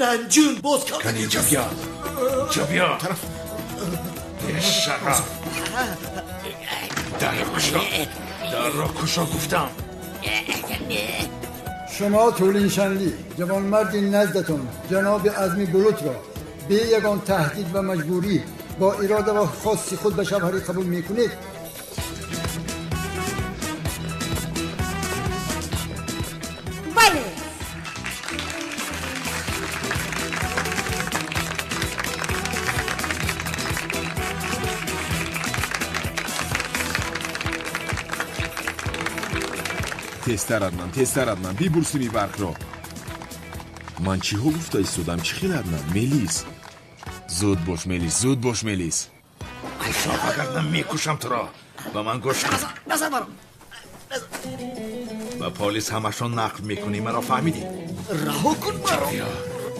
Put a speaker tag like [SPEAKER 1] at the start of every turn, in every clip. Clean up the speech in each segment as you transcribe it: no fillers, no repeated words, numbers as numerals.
[SPEAKER 1] Нанҷун боз
[SPEAKER 2] кани инҷа бия, инҷа бия. Бешараф, дарро кушо, дарро кушо гуфтам.
[SPEAKER 3] Шумо Тулин Шанли, ҷавонмарди наздатон ҷаноби Азми Булутро бе ягон таҳдид ва маҷбурӣ бо ирода ва хости худ ба шавҳарӣ қабул мекунед?
[SPEAKER 4] Бале.
[SPEAKER 5] Тезтар, Аднан, тезтар, Аднан, бибур сими барқро. Ман чиҳо гуфта истодам? Чӣ хел, Аднан? Мелис, зуд бош, Мелис, зуд бош, Мелис.
[SPEAKER 2] Кушо, вагарна мекушам туро. Ба ман гӯш кун.
[SPEAKER 1] Назар маро.
[SPEAKER 2] Ба полис ҳамашон нақл мекунӣ, маро фаҳмидӣ?
[SPEAKER 1] Раҳо кун маро.
[SPEAKER 2] Биё,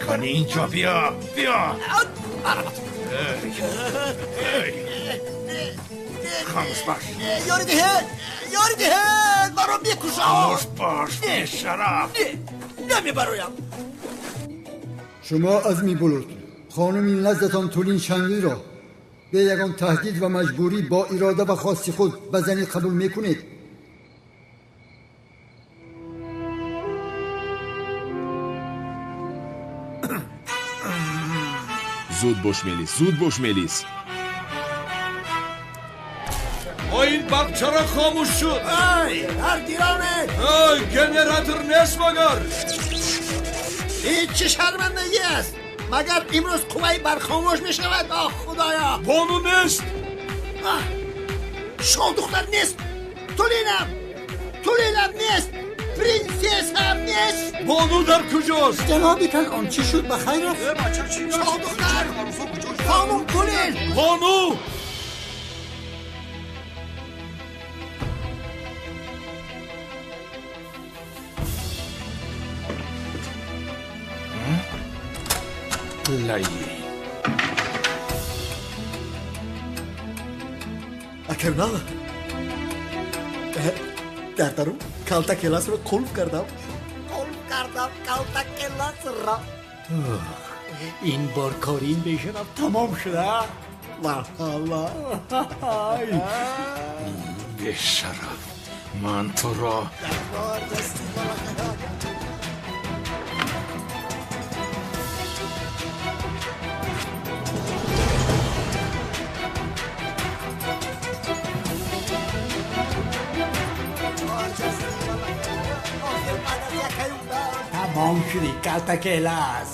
[SPEAKER 2] кани инҷо биё, биё. Хомӯш бош.
[SPEAKER 1] Ёри диҳед, ёри диҳед, маро мекушад.
[SPEAKER 2] Хомӯш бош, бешараф.
[SPEAKER 1] Намебароям.
[SPEAKER 3] Шумо Азми Булут, хонуми наздатон Тулин Шанлиро бе ягон таҳдид ва маҷбурӣ бо ирода ва хости худ ба занӣ қабул мекунед?
[SPEAKER 5] Зуд бош, Мелис, зуд бош, Мелис.
[SPEAKER 6] Ин барқ чаро хомӯш шуд?
[SPEAKER 1] Ай, ҳар гироне!
[SPEAKER 6] Ай, генератор нест магар?
[SPEAKER 1] Ин чӣ шармандагӣ аст? Магар имрӯз қувваи барқ хомӯш мешавад? Оҳ, худоё!
[SPEAKER 6] Бону нест?
[SPEAKER 1] Шоҳдухтар нест, Тулинам, Тулинам нест, принсессам нест.
[SPEAKER 6] Бону дар куҷост?
[SPEAKER 3] Ҷаноби Канъон, чӣ шуд? Ба хайр аст?
[SPEAKER 1] Шоҳдухтар, хонум Тулин.
[SPEAKER 6] Бону!
[SPEAKER 2] Лаи.
[SPEAKER 1] Акавнал, дар дарун калта келасро қулф кардам, қулф кардам калта келасро. Ин бор кори ин бешараф тамом шуда. Марҳама.
[SPEAKER 2] Бешараф, ман туро.
[SPEAKER 1] Тамом шуди, калта келас.